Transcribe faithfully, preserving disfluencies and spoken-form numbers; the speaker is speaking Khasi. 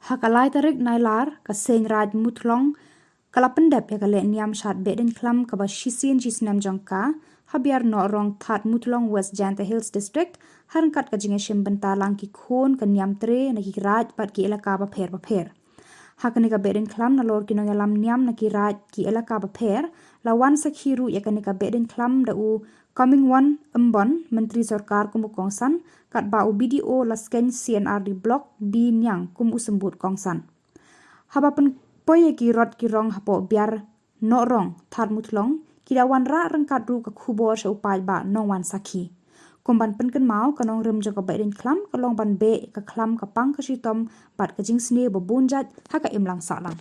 Ha ka lai tarik Nailar, ka Seng Raid Muthlong ka la pyndep ïa ka lehniam shad Behdeiñkhlam kaba shisien shisnem jong ka ha Biar Nohrong Thadmuthlong, West Jaintia Hills District, ha ryngkat ka jingïashim bynta lang ki khun ka niam tre na ki raid bad ki elaka bapher bapher. Ha kane ka Behdeiñkhlam, nalor ki nongïalam niam na ki raid ki elaka bapher, la wan sakhi ruh ïa kane ka Behdeiñkhlam da u Comingone Ymbon, Myntri Sorkar kum u kongsan, katba u B D O Laskein C&RD Block B Niang kum u symbud kongsan. Haba pynpoi ïa ki rot ki rong hapoh Biar Nohrong Thadmuthlong, ki da wanrah ryngkat ruh ka khubor sha u paidbah nongwan sakhi. Kum ban pynkynmaw, ka nongrim jong ka Behdeiñkhlam ka long ban beh ka khlam ka pang ka shitom bad ka jingsniew ba bun jait ha ka imlang sahlang.